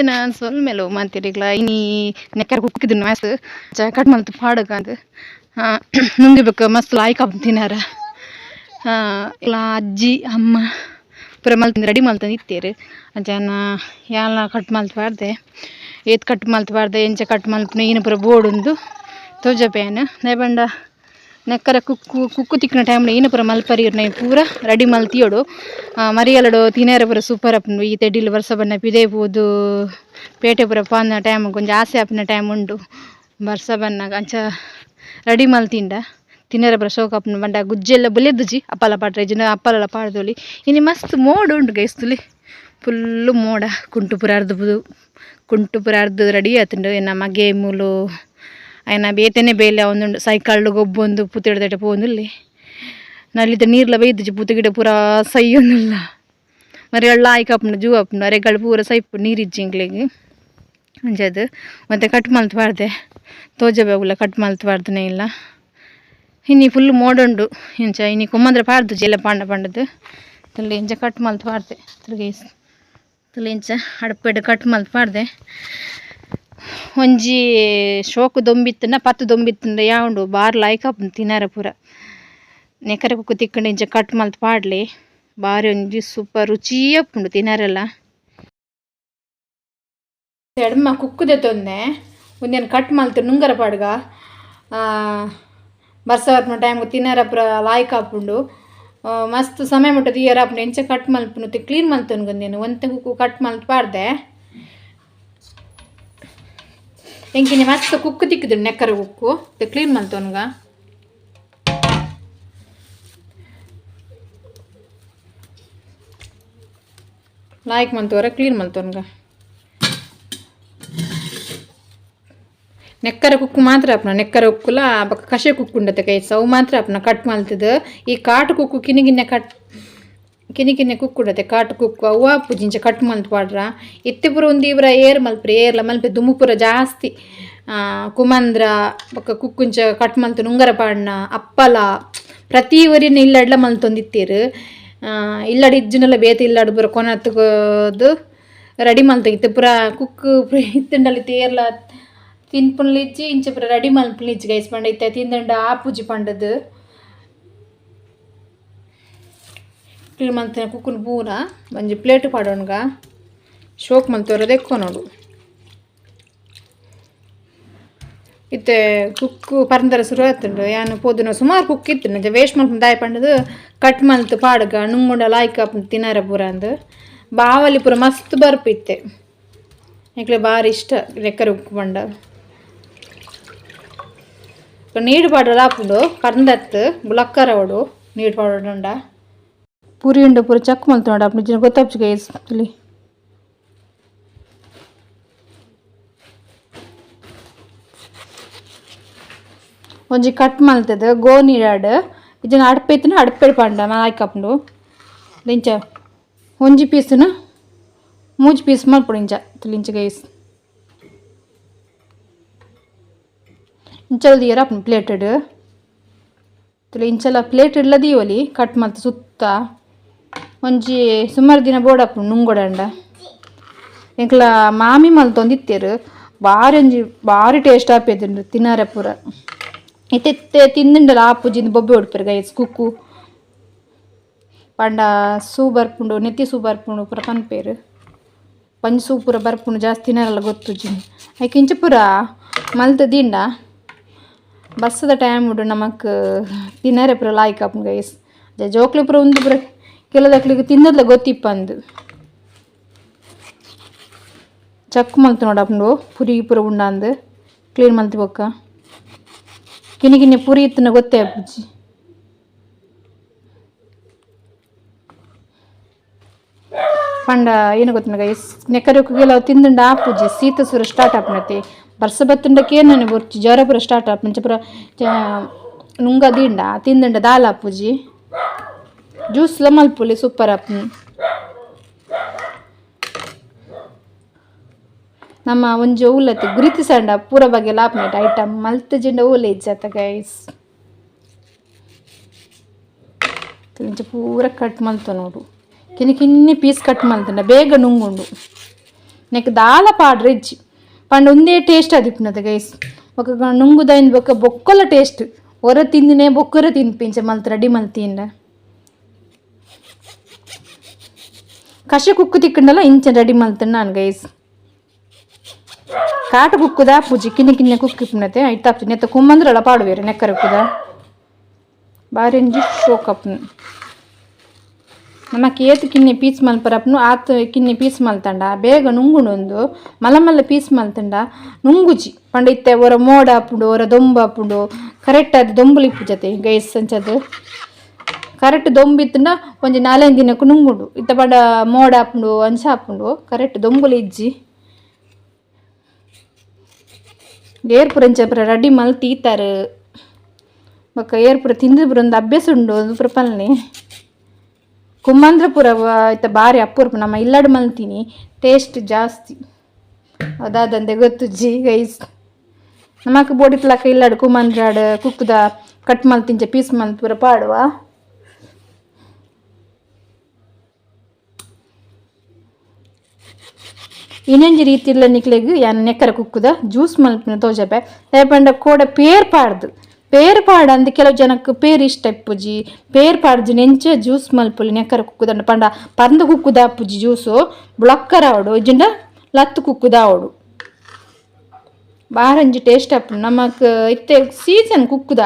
ಜನ ಸೊಲ್ಮೆಲು ಮಾಂತಿರಿಗ್ಲ ಇನಿ ನೆಕ್ಕರ ಕುಕ್ಕಿದ್ದು ಮಸ್ತ್ ಕಟ್ ಮಲ್ತ್ ಪಾಡಗಂದ್ ನುಂಗಿ ಬೇಕು ಮಸ್ತ್ ಲಾಯ್ಕ್ ಆಪುಂಡು ತಿನರ. ಇಲ್ಲ ಅಜ್ಜಿ ಅಮ್ಮ ಪೂರ ಮಲ್ತಂದು ರೆಡಿ ಮಲ್ತೊಂದು ಇತ್ತೆರ್. ಅಂಚ ಯಾನ್ಲ ಕಟ್ ಮಲ್ತ್ ಪಾಡ್ದೆ, ಏತ್ ಕಟ್ ಮಲ್ತ್ ಪಾಡ್ದೆ ಎಂಚ ಕಟ್ ಮಲ್ಪುನ ಈನ ಪೂರ ಬೋಡುಂದು ತೋಜಪೇನ್. ದಾಯೆ ಪಂಡ ನೆಕ್ಕರ ಕುಕ್ಕು ಕುಕ್ಕು ತಿಕ್ಕುನ ಟೈಮ್ ಈನ ಪೂರ ಮಲ್ಪರೆ ಇರ್ನ ಪೂರ ರೆಡಿ ಮಲ್ತಿಯೋಡು. ಮರಿಯಲಡು ತಿನೇರ ಪೂರ ಸೂಪರ್ ಆಪುಂಡು. ಈ ತೆಡಿಲ್ ಬರ್ಸ ಬನ್ನ ಪಿದೈ ಪೋದು ಪೇಟೆ ಪೂರ ಪೋನ ಟೈಮ್ ಕೊಂಚ ಆಸೆ ಆಪಿನ ಟೈಮ್ ಉಂಡು ಬರ್ಸ ಬನ್ನಗ. ಅಂಚ ರೆಡಿ ಮಲ್ತಿಂಡ ತಿನೇರ ಪೂರ ಶೋಕ್ ಆಪುಂಡು. ಪಂಡ ಗುಜ್ಜೆಲ್ಲ ಬುಲೆದುಜಿ ಅಪ್ಪಲ ಪಾಡ್ರೆ ಇಜ್ಜಿಂಡ ಅಪ್ಪಲ ಪಾಡ್ದೊಲಿ. ಇನಿ ಮಸ್ತ್ ಮೋಡ ಉಂಡು ಗೈಸ್ ತುಲೆ, ಫುಲ್ಲು ಮೋಡ. ಕುಂಟು ಪೂರ ಅರ್ದು ಕುಂಟು ಪೂರ ಅರ್ದು ರೆಡಿ ಆತುಂಡು. ಎನ್ನ ಮಗೆ ಮೂಲು ಅಯನ ಬೇತೆನೆ ಬೇಲೆ ಆವೊಂದುಂಡು. ಸೈಕಲ್ಡ್ ಗೊಬ್ಬೊಂದು ಪೂತಿಡ್ದೆಟ ಪೋವೊಂದುಲ್ಲೆ. ನಲ್ಲಿದ ನೀರ್ಲ ಬೈದುಜಿ ಪೂತ ಗಿಡ ಪೂರ ಸೈಯೊಂದುಲ್ಲ. ಮರಿಯಳ್ಳ ಲಾಯ್ಕ್ ಆಪುಂಡು ಜೂ ಆಪುಂಡು ಅರೆಗಳು ಪೂರ ಸೈಪು ನೀರಿಜ್ಜಿ ಎಂಕ್ಲೆಗ್. ಅಂಚಾದ್ ಒಂತೆ ಕಟ್ ಮಲ್ತ್ ಪಾಡ್ದೆ ತೋಜಬಾಗುಲ ಕಟ್ ಮಲ್ತ್ ಪಾಡ್ದನೆ ಇಲ್ಲ. ಇನಿ ಫುಲ್ ಮೋಡ ಉಂಡು ಇಂಚ ಇನಿ ಕುಮ್ಮಂದ್ರ ಪಾಡ್ದುಜಿ ಎಲ್ಲ ಪಾಂಡ ಪಂಡದು ತುಲೆ ಇಂಚ ಕಟ್ ಮಲ್ತ್ ಪಾಡ್ದೆ ತುಲೆ ತುಲೆ ಇಂಚ ಅಡ್ಪೆಡ್ ಕಟ್ ಮಲ್ತ್ ಪಾಡ್ದೆ. ಒಂಜಿ ಶೋಕು ದೊಂಬಿತ್ತುಂಡ ಪತ್ತು ದೊಂಬಿತ್ತುಂಡ ಯಾವುಂಡು ಬಾರ್ ಲಾಯ್ಕ್ ಆಪುಂಡು ತಿನರೆ ಪೂರ. ನೆಕರೆ ಕುಕ್ಕು ತಿಕ್ಕುಂಡ ಇಂಚ ಕಟ್ ಮಲ್ತ್ ಪಾಡ್ಲೆ ಬಾರಿ ಒಂಜಿ ಸೂಪರ್ ರುಚಿ ಆಪುಂಡು ತಿನರೆಲ. ಎಡ್ಮ ಕುಕ್ಕು ದೆತ್ತೊಂದೆ ಉಂದೆನ್ ಕಟ್ ಮಲ್ತ್ ನುಂಗರ ಪಾಡ್ಗ. ಬರ್ಸ ಬರ್ಪುನ ಟೈಮ್ ತಿನರೆ ಪೂರ ಲಾಯ್ಕ್ ಆಪುಂಡು. ಮಸ್ತ್ ಸಮಯ ಮುಟ್ಟ ದೀಯರ ಆಪುಂಡು. ಎಂಚ ಕಟ್ ಮಲ್ಪುನು ಕ್ಲೀನ್ ಮಲ್ತೊನ್ಗ ಉಂದೆನ್ ಒಂತೆ ಕುಕ್ಕು ಕಟ್ ಮಲ್ತ್ ಪಾಡ್ದೆ. ಎಂಕಿನಿ ಮಸ್ತ್ ಕುಕ್ಕು ತಿಕ್ಕುದುಂಡು ನೆಕ್ಕರೆ ಕುಕ್ಕು ಕ್ಲೀನ್ ಮಲ್ತೊನ್ಗ. ಲಾಯ್ಕ್ ಮಲ್ತುವರ ಕ್ಲೀನ್ ಮಲ್ತೊನ್ಗ. ನೆಕ್ಕರೆ ಕುಕ್ಕು ಮಾತ್ರ ಆಪುನ ನೆಕ್ಕರೆ ಕುಕ್ಕುಲ ಬೊಕ್ಕ ಕಷೆ ಕುಕ್ಕು ಉಂಡತೆ ಕೈ ಅವು ಮಾತ್ರ ಆಪುನ ಕಟ್ ಮಲ್ತುದು. ಈ ಕಾಟು ಕುಕ್ಕು ಕಿನ್ನಿ ಕಿನ್ನಿ ಕಟ್ ಕಿನ್ನಿ ಕಿನ್ನಿ ಕುಕ್ಕು ಉಂಡತೆ ಕಾಟು ಕುಕ್ಕು ಅವು ಆಪುಜಿ ಇಂಚ ಕಟ್ ಮಲ್ತ್ ಪಾಡ್ರ. ಇತ್ತೆ ಪೂರ ಉಂದು ಪೂರ ಏರ್ ಮಲ್ಪುರೆ ಏರ್ಲ ಮಲ್ಪೆ ದುಂಬು ಪೂರ ಜಾಸ್ತಿ ಕುಮಂದ್ರ ಬೊಕ್ಕ ಕುಕ್ಕು ಇಂಚ ಕಟ್ ಮಲ್ತ್ ನುಂಗರ ಪಾಡ್ನ ಅಪ್ಪಲ ಪ್ರತಿ ಒರಿನ ಇಲ್ಲಡ್ಲ ಮಲ್ತೊಂದಿತ್ತೆರ್. ಇಲ್ಲಡ್ ಇಜ್ಜಿಂಡಲ ಬೇತೆ ಇಲ್ಲಡ್ ಪೂರ ಕೊನತ್ದ್ ರೆಡಿ ಮಲ್ತ ಇತ್ತೆ ಪೂರ ಕುಕ್ಕು ಪೂರ ಇತ್ತುಂಡಲ ಇತ್ತೆ ಏರ್ಲ ತಿನ್ಪುನಲ ಇಜ್ಜಿ ಇಂಚ ಪೂರ ರೆಡಿ ಮಲ್ಪುನ ಇಜ್ಜಿ ಗೈಸ್. ಪಂಡ ಇತ್ತೆ ತಿಂದಂಡ ಆಪುಜಿ ಪಂಡದು. ಕ್ಲೀನ್ ಮಲ್ತಿನ ಕುಕ್ಕುನು ಪೂರ ಒಂಜಿ ಪ್ಲೇಟ್ ಪಾಡೊನ್ಗ ಶೋಕ್ ಮಲ್ತೊರ ದೆಕ್ಕೊನೊಡು. ಇತ್ತೆ ಕುಕ್ಕು ಪರಂದರ ಶುರು ಆತುಂಡು. ಯಾನ್ ಪೋದುನ ಸುಮಾರು ಕುಕ್ಕು ಇತ್ತುಂಡು ಅಂಚ ವೇಸ್ಟ್ ಮಲ್ಪುನ ದಾಯೆ ಪಂಡದು ಕಟ್ ಮಲ್ತ್ ಪಾಡ್ಗ ನುಂಗುಂಡ ಲಾಯ್ಕ್ ಆಪುಂಡು ತಿನರೆ ಪೂರ ಅಂದ್. ಬಾವಲಿ ಪೂರ ಮಸ್ತ್ ಬರ್ಪು ಇತ್ತೆ. ಎಂಕ್ಲೆ ಬಾರಿ ಇಷ್ಟ ನೆಕ್ಕರೆ ಉಕ್ಕು ಪಂಡ. ನೀರು ಪಾಡಲ ಆಪುಂಡು ಪರಂದತ್ ಬುಲಕ್ಕರವಡು ನೀರು ಪಾಡೊಂಡ. ಪುರಿ ಉಂಡು ಪೂರ ಚಕ್ ಮಲ್ತೊಂಡ ಆಪುಂಡು ಗೊತ್ತಾಪುಜಿ ಗೈಸ್ ತುಲಿ. ಒಂಜಿ ಕಟ್ ಮಲ್ತುದು ಗೋನಿಡಾಡ್ ಇಜ್ಜಿಂಡ ಅಡ್ಪೆ ಇತ್ತುಂಡ ಅಡ್ಪೆಡ್ ಪಾಡ್ಂಡ ಲಾಯ್ಕ್ ಆಪುಂಡು. ಇಂಚ ಒಂಜಿ ಪೀಸ್ನು ಮೂಜಿ ಪೀಸ್ ಮಲ್ಪೊಡು ಇಂಚ ತುಲಿ ಇಂಚ ಗೈಸ್. ಇಂಚಲ ದೀಯರ ಆಪುಂಡು ಪ್ಲೇಟೆಡ್. ತುಲಿ ಇಂಚಲ ಪ್ಲೇಟ್ ಇಡ್ಲ ದೀವೊಲಿ ಕಟ್ ಮಲ್ತ್ ಸುತ್ತ ಒಂಜಿ ಸುಮಾರು ದಿನ ಬೋಡಾಪುಂಡು ನುಂಗೊಡಂಡ. ಎಂಕ್ಲ ಮಾಮಿ ಮಲ್ತೊಂದಿತ್ತೆರ್ ಬಾರಿ ಒಂಜಿ ಬಾರಿ ಟೇಸ್ಟ್ ಆಪೆದುಂಡು ತಿನರೆ ಪೂರ. ಇತ್ತೆ ಇತ್ತೆ ತಿಂದುಂಡಲ ಆಪುಜಿ ಬೊಬ್ಬೆ ಉಡ್ಪೆರ್ ಗೈಸ್ ಕುಕ್ಕು ಪಂಡ ಸೂ ಬರ್ಪುಂಡು ನೆತ್ತಿ ಸೂ ಬರ್ಪುಂಡು ಪೂರ ಪನ್ಪೆರ್. ಒಂಜಿ ಸೂ ಪೂರ ಬರ್ಪುಂಡು ಜಾಸ್ತಿ ತಿನರೆಲ ಗೊತ್ತುಜ್ಜಿ. ಐಕ್ ಇಂಚ ಪೂರ ಮಲ್ತ್ ದೀಂಡ ಬರ್ಸದ ಟೈಮ್ ಉಂಡು ನಮಕ್ ತಿನರೆ ಪೂರ ಲಾಯ್ಕ್ ಆಪುಂಡು ಗೈಸ್. ಜೋಕ್ಲು ಪೂರ ಉಂದು ಪೂರ ಕೆಲದಕ್ಲೆಗ್ ತಿಂದದ್ಲ ಗೊತ್ತಿಪ್ಪಂದು. ಚಕ್ ಮಲ್ತ್ ನೋಡಾಪುಂಡು ಪುರಿ ಪೂರ ಉಂಡಾಂದ್ ಕ್ಲೀನ್ ಮಲ್ತಿ ಬೊಕ್ಕ ಕಿನ್ನಿ ಕಿನ್ನಿ ಪುರಿ ಇತ್ತುಂಡ ಗೊತ್ತೇ ಆಪುಜಿ. ಪಂಡ ಏನು ಗೊತ್ತುಂಡ ಗೈಸ್ ನೆಕ್ಕರೆ ಕೆಲವು ತಿಂದುಂಡ ಆಪುಜಿ ಶೀತ ಸುರ ಸ್ಟಾರ್ಟ್ ಆಪುನತೆ. ಬರ್ಸ ಬತ್ತುಂಡ ಕೇನನೆ ಬೊರ್ಚಿ ಜ್ವರ ಪೂರ ಸ್ಟಾರ್ಟ್ ಆಪುಂಡು. ಇಂಚ ಪೂರ ನುಂಗ ದೀಂಡ ತಿಂದುಂಡ ದಾಲ ಆಪುಜಿ. ಜ್ಯೂಸ್ಲ ಮಲ್ಪೊಲಿ ಸೂಪರ್ ಆಪುಂಡು. ನಮ್ಮ ಒಂಜಿ ಓಲತ್ ಗುರುತಿಸಂಡ ಪೂರ ಬಗೆಲ ಆಪುಂಡು ಐಟಮ್ ಮಲ್ತುಜಿಂಡ ಓಲೆ ಇಜ್ಜತ್ತ ಗೈಸ್. ಇಂಚ ಪೂರ ಕಟ್ ಮಲ್ತೊನೊಡು ಕಿನ್ನಿ ಕಿನ್ನಿ ಪೀಸ್ ಕಟ್ ಮಲ್ತುಂಡ ಬೇಗ ನುಂಗುಂಡು. ನೆಕ್ ದಾಲ ಪಾಡ್ರೆ ಇಜ್ಜಿ ಪಂಡ ಒಂದೇ ಟೇಸ್ಟ್ ಅದಿಪ್ಪುನದ ಗೈಸ್. ಬೊಕ ನುಂಗುದೈನ್ ಬೊಕ ಬೊಕ್ಕೊಲ ಟೇಸ್ಟ್. ಒರ ತಿಂದಿನೇ ಬೊಕ್ಕೊರ ತಿನ್ಪಿಂಚ ಮಲ್ತ್ ರೆಡಿ ಮಲ್ತಿಂಡ. ಕಷೆ ಕುಕ್ಕು ತಿಕ್ಕಂಡಲ ಇಂಚ ರೆಡಿ ಮಲ್ತಂಡ ಗೈಸ್. ಕಾಟ ಕುಕ್ಕುದ ಪೂಜಿ ಕಿನ್ನೆ ಕಿನ್ನೆ ಕುಕ್ಕು ಇಪ್ಪುನತೆ ಐತಾಪ್ತಿ ನೆತ್ತ ಕುಮ್ಮಂದ್ರಲ ಪಾಡುವೇರು ನೆಕ್ಕರ ಕುದ ಬಾರಿ ಒಂಜಿ ಶೋಕಪ್ನು. ನಮಕ್ ಏತ್ ಕಿನ್ನೆ ಪೀಸ್ ಮಲ್ಪರಪ್ನು ಆತ್ ಕಿನ್ನೆ ಪೀಸ್ ಮಲ್ತಂಡ ಬೇಗ ನುಂಗುಂಡು. ಮಲ್ಲ ಮಲ್ಲ ಪೀಸ್ ಮಲ್ತಂಡ ನುಂಗುಜಿ. ಪಂಡ ಇತ್ತೆ ಒರ ಮೋಡ ಆಪುಂಡು, ಒರ ದೊಂಬು ಆಪುಂಡು. ಕರೆಕ್ಟ್ ಅದು ದೊಂಬುಲು ಇಪ್ಪುಜತೆ ಗೈಸ್. ಅಂಚದು ಕರೆಕ್ಟ್ ದೊಂಬು ಇತ್ತಂಡ ಒಂಜಿ ನಾಲೈದು ದಿನಕ್ಕೂ ನುಂಗುಂಡು. ಇತ್ತೆ ಪಂಡ ಮೋಡ ಆಪುಂಡು, ಅಂಚ ಆಪುಂಡು. ಕರೆಕ್ಟ್ ದೊಂಬುಲು ಇಜ್ಜಿ. ಏರ್ ಪೂರ ಇಂಚ ಪೂರ ರೆಡಿ ಮಲ್ತ್ ಬೊಕ್ಕ ಏರ್ ಪೂರ ತಿಂದು ಪೂರ ಒಂದು ಅಭ್ಯಾಸ ಉಂಡು. ಒಂದು ಪೂರ ಪಲ್ನೆ ಕುಮ್ಮಂದ್ರ ಪೂರ ಇತ್ತ ಬಾರಿ ಅಪರೂಪ. ನಮ್ಮ ಇಲ್ಲಡ್ ಮಲ್ತೀನಿ, ಟೇಸ್ಟ್ ಜಾಸ್ತಿ ಅದಾದಂದೆ ಗೊತ್ತುಜ್ಜಿ ಗೈಸ್. ನಮಕ್ ಬೋಡಿತ್ಲಕ ಇಲ್ಲಡ್ ಕುಮ್ಮಂದ್ರಾಡ್ ಕುಕ್ಕುದ ಕಟ್ ಮಲ್ತಿಂಚ ಪೀಸ್ ಮಲ್ತ್ ಪೂರ ಪಾಡುವ. ಇನ್ನೊಂಜಿ ರೀತಿಲ ನಿಕ್ಲೆಗ್ ಯಾನ್ ನೆಕ್ಕರ ಕುಕ್ಕುದ ಜ್ಯೂಸ್ ಮಲ್ಪಿನ ತೋಜಪೆ. ದಾಯೆ ಪಂಡ ಕೋಡೆ ಪೇರ್ ಪಾಡ್ದು, ಪೇರ್ ಪಾಡ್ ಅಂದ್ ಕೆಲವು ಜನಕ್ ಪೇರ್ ಇಷ್ಟ ಇಪ್ಪುಜಿ. ಪೇರ್ ಪಾಡ್ದು ನೆಂಚ ಜ್ಯೂಸ್ ಮಲ್ಪೊಲಿ ನೆಕ್ಕರ ಕುಕ್ಕುದಂಡ ಪಂಡ ಪರ್ಂದ್ ಕುಕ್ಕುದ ಆಪುಜಿ ಜ್ಯೂಸು. ಬುಳಕ್ಕರ ಆವೊಡು, ಇಜ್ಜಿಂಡ ಲತ್ತ್ ಕುಕ್ಕುದ ಆವೊಡು. ಬಾರಂಜಿ ಟೇಸ್ಟ್ ಆಪುಂಡು. ನಮಕ್ ಇತ್ತೆ ಸೀಸನ್ ಕುಕ್ಕುದ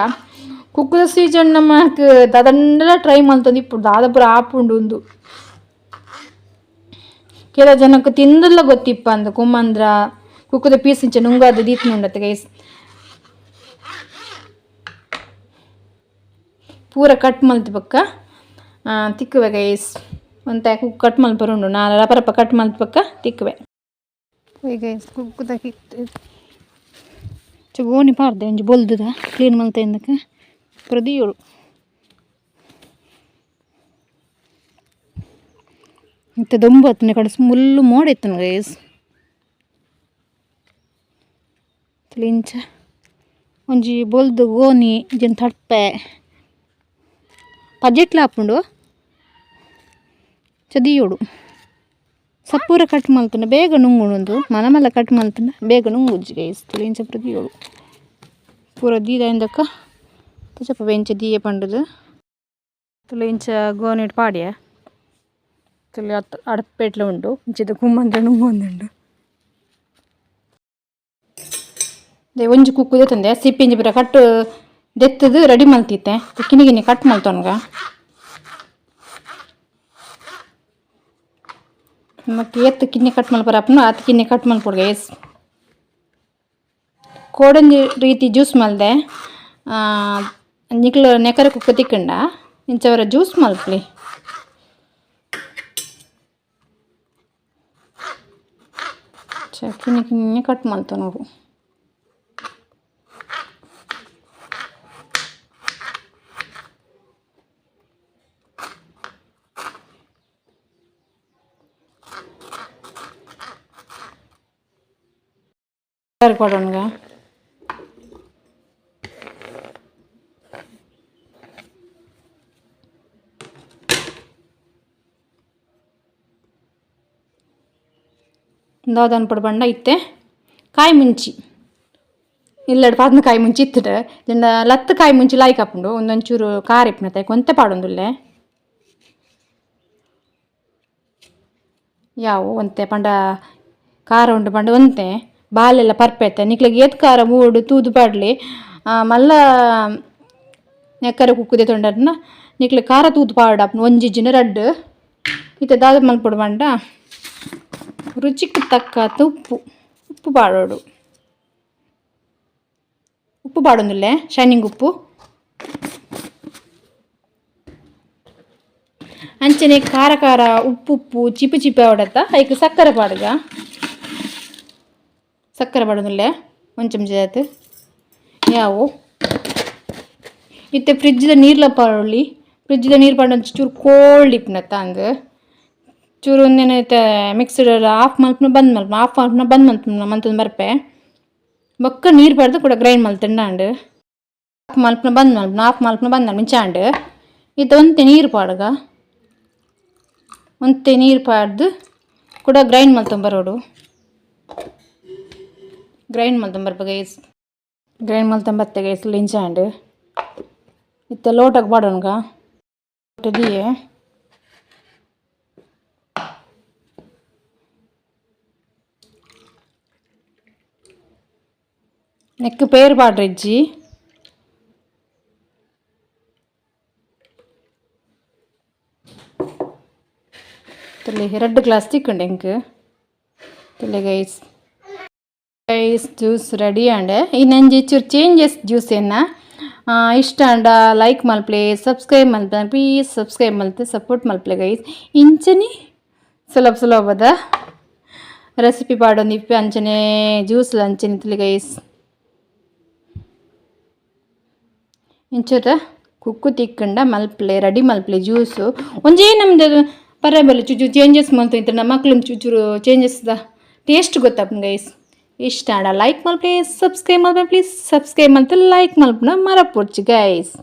ಕುಕ್ಕುದ ಸೀಸನ್. ನಮಕ್ ದಾದಂಡಲ ಟ್ರೈ ಮಲ್ತೊಂದು ಇಪ್ಪುಂಡು, ದಾದ ಪೂರ ಆಪುಂಡು ಉಂದು. ಕೆಲವು ಜನಕ್ಕೆ ತಿಂದಲ್ಲ ಗೊತ್ತಿಪ್ಪ ಅಂದ್ ಕುಮ್ಮಂದ್ರ ಕುಕ್ಕುದ ಪೀಸ್ ಇಂಚ ನುಂಗಾದ್ ದೀತ್ನುಂಡತ್ತೆ ಗೈಸ್. ಪೂರ ಕಟ್ ಮಲ್ತ್ ಬೊಕ್ಕ ತಿಕ್ಕುವೆ ಗೈಸ್. ಒಂತೆ ಕುಕ್ಕು ಕಟ್ ಮಲ್ಪರುಂಡು ನಾಲ್ ರಪ ರಪ ಕಟ್ ಮಲ್ತ್ ಬೊಕ್ಕ ತಿಕ್ಕುವೆ. ಗೈಸ್, ಕುಕ್ಕುದ ಕಿತ್ತು ಗೋಣಿ ಪಾಡ್ದೆ ಒಂಜಿ ಬೊಲ್ದುದ ಕ್ಲೀನ್ ಮಲ್ತೆ ಇಂದಕ್ಕೆ ಪೂರ ದೀಯೊಡು. ಇತ್ತೆ ದೊಂಬು ಅತ್ತನೆ ಕಡೆ ಮುಲ್ಲು ಮೋಡ ಇತ್ತುಂಡು ಗೈಸ್. ಇಂಚ ಒಂಜಿ ಬೊಲ್ದು ಗೋಣಿ ಇಂಚಿನ ತಡ್ಪೆ ಪಜೆಟ್ಲ ಆಪುಂಡು ಇಂಚ ದೀಯೊಡು. ಸಪೂರ ಕಟ್ ಮಲ್ತುಂಡ ಬೇಗ ನುಂಗುಂಡು. ಮಲ್ಲ ಮಲ್ಲ ಕಟ್ ಮಲ್ತುಂಡ ಬೇಗ ನುಂಗುಜ್ಜಿ ಗೈಸ್. ತೂಲೆ ಇಂಚ ಪೂರ ದೀಯೊಡು. ಪೂರ ದೀದಾಯಿಂದಕ್ಕ ತೋಜಪ್ಪ ಎಂಚ ದೀಯ ಪಂಡುದು. ತೂಲೆ ಇಂಚ ಗೋಣಿಡ್ ಪಾಡ್ಯ. ತೂಲೆ ಅತ್ ಅಡ್ಪೆಟ್ಲ ಉಂಡು. ಇಂಚಿದ ಕುಮ್ಮಂತ್ರ ನುಂಗೊಂದುಂಡು. ಒಂಜಿ ಕುಕ್ಕು ದೆತ್ತೊಂದೆ. ಸಿಪ್ಪಿ ಇಂಚ ಪೂರ ಕಟ್ ದೆತ್ತುದು ರೆಡಿ ಮಲ್ತಿತ್ತೆ. ಕಿನ್ನಿ ಕಿನ್ನಿ ಕಟ್ ಮಲ್ತೊನ್ಗ. ನಮಕ್ ಏತ್ ಕಿನ್ನಿ ಕಟ್ ಮಲ್ಪರ ಆಪುಂಡು ಆತ್ ಕಿನ್ನಿ ಕಟ್ ಮಲ್ಪೊಡು ಗೈಸ್. ಕೋಡಂಜಿ ರೀತಿ ಜ್ಯೂಸ್ ಮಲ್ದೆ. ನಿಕ್ಲು ನೆಕರೆ ಕುಕ್ಕು ತಿಕ್ಕಂಡ ಇಂಚವರ ಜ್ಯೂಸ್ ಮಲ್ಪಲಿ. ಕಿನ್ನಿ ಕಿನ್ನಿ ಕಟ್ ಮಲ್ತೊನೊಡು. ಪಾಡೊನ್ಗ. ದಾದ ಅನ್ಪೊಡು ಪಂಡ ಇತ್ತೆ ಕಾಯಿ ಮುಂಚಿ ಇಲ್ಲಡ್ ಪಾತ್ನ ಕಾಯಿ ಮುಂಚಿ ಇತ್ತುಂಡು. ಜಿಂಡ ಲತ್ತ್ ಕಾಯಿ ಮುಂಚಿ ಲಾಯ್ಕ್ ಆಪುಂಡು. ಒಂದೊಂಚೂರು ಖಾರ ಇಪ್ಪುನತೆ ಒಂತೆ ಪಾಡೊಂದುಲ್ಲೆ. ಯಾವು ಒಂತೆ ಪಂಡ ಖಾರ ಉಂಡು ಪಂಡ ಒಂತೆ ಬಾಲೆಲ್ಲ ಪರ್ಪೆತ್ತೆ. ನಿಕ್ಲೆಗ್ ಏತ್ ಖಾರ ಬೋಡು ತೂದು ಪಾಡ್ಲೆ. ಮಲ್ಲ ನೆಕ್ಕರೆ ಕುಕ್ಕು ದೆತೊಂಡರ್ನ ನಿಕ್ಲೆ ಖಾರ ತೂದು ಪಾಡಾಪುಂಡು, ಒಂಜಿ ಇಜ್ಜಿಂಡ ರಡ್ಡ್. ಇತ್ತೆ ದಾದ ಮಲ್ಪೊಡು ಪಂಡ ರುಚಿಕ್ ತಕ್ಕಾತ್ ಉಪ್ಪು ಉಪ್ಪು ಪಾಡೊಡು. ಉಪ್ಪು ಪಾಡೊಂದುಲ್ಲೆ, ಶೈನಿಂಗ್ ಉಪ್ಪು. ಅಂಚನೆ ಖಾರ ಖಾರ ಉಪ್ಪು ಉಪ್ಪು ಚಿಪು ಚಿಪ್ಪು ಆವಡತ್ತ ಐಕ್ ಸಕ್ಕರೆ ಪಾಡುಗ. ಸಕ್ಕರೆ ಪಾಡೊಂದುಲ್ಲೆ ಒಂಜಿ ಚಮಚ ಆತು ಯಾವು. ಇತ್ತೆ ಫ್ರಿಜ್ದ ನೀರ್ಲ ಪಾಡೊಲಿ. ಫ್ರಿಜ್ದ ನೀರು ಪಾಡ ಚೂರು ಕೋಲ್ಡ್ ಇಪ್ಪುನತ್ತ ಅಂದ್ ಚೂರು ಒಂದೇನ ಇತ್ತೆ ಮಿಕ್ಸ್ಡ್ ಆಫ್ ಮಲ್ಪುನ ಬಂದ್ ಮಲ್ಪುನ, ಆಫ್ ಮಲ್ಪುನ ಬಂದ್ ಮಲ್ಪುನ ಮಂತೊಂದು ಬರ್ಪೆ. ಬೊಕ್ಕ ನೀರು ಪಾಡ್ದು ಕುಡ ಗ್ರೈಂಡ್ ಮಲ್ತುಂಡ ಆಂಡ್. ಆಫ್ ಮಲ್ಪುನ ಬಂದ್ ಮಲ್ಪುನ, ಆಫ್ ಮಲ್ಪುನ ಬಂದ್ ಮಲ್ಪುನ ಇಂಚ ಆಂಡ್. ಇತ್ತೆ ಒಂತೆ ನೀರು ಪಾಡುಗ. ಒಂತೆ ನೀರು ಪಾಡ್ದು ಕುಡ ಗ್ರೈಂಡ್ ಮಲ್ತೊಂದು ಬರೋಡು. ಗ್ರೈಂಡ್ ಮಲ್ತೊಂಬರ್ಪ ಗೈಸ್. ಗ್ರೈಂಡ್ ಮಲ್ತೊಂಬತ್ತೆ ಗೈಸ್. ಇಂಚ ಆಂಡ್. ಇತ್ತೆ ಲೋಟಗ್ ಪಾಡೊನ್ಗ. ಲೋಟ ದೀಯೆ. ನೆಕ್ಕ್ ಪೇರ್ ಪಾಡ್ರೆ ಇಜ್ಜಿ. ತೂಲೆ, ರಡ್ಡ್ ಗ್ಲಾಸ್ ತಿಕ್ಕುಂಡು ಎಂಕ್. ತೂಲೆ ಗೈಸ್. ಗೈಸ್, ಜ್ಯೂಸ್ ರೆಡಿ ಆಂಡ್. ಇನ್ನೊಂಜಿ ಚೂರು ಚೇಂಜಸ್ ಜ್ಯೂಸ್ ಎನ್ನ. ಇಷ್ಟ ಆಂಡ ಲೈಕ್ ಮಲ್ಪಲೆ, ಸಬ್ಸ್ಕ್ರೈಬ್ ಮಲ್ಪಲೆ. ಪ್ಲೀಸ್ ಸಬ್ಸ್ಕ್ರೈಬ್ ಮಲ್ತ್ ಸಪೋರ್ಟ್ ಮಲ್ಪಲೆ ಗೈಸ್. ಇಂಚನೆ ಸುಲಭ ಸುಲಭದ ರೆಸಿಪಿ ಪಾಡೊಂದು ಇಪ್ಪೆ. ಅಂಚನೆ ಜ್ಯೂಸ್ ಅಂಚನೆ. ತೂಲೆ ಗೈಸ್, ಇಂಚದ ಕುಕ್ಕು ತಿಕ್ಕಂಡ ಮಲ್ಪಲೆ, ರೆಡಿ ಮಲ್ಪಲೆ ಜ್ಯೂಸು. ಒಂಜೇ ನಮ್ದು ಪರ ಬಲ್ಲಿ ಚೂಚೂರು ಚೇಂಜಸ್ ಮಲ್ತು ನಮ್ಮ ಮಕ್ಳು ಚೂಚೂರು ಚೇಂಜಸ್ the taste ಗೊತ್ತಾಪುಂಡು ಗೈಸ್. ಇಷ್ಟ ಆಂಡ ಲೈಕ್ ಮಲ್ಪಲೆ, ಸಬ್ಸ್ಕ್ರೈಬ್ ಮಲ್ಪಲೆ. ಪ್ಲೀಸ್ ಸಬ್ಸ್ಕ್ರೈಬ್ ಮಲ್ತ್ ಲೈಕ್ ಮಲ್ಪುನ ಮರಪೊಡ್ಚಿ ಗೈಸ್.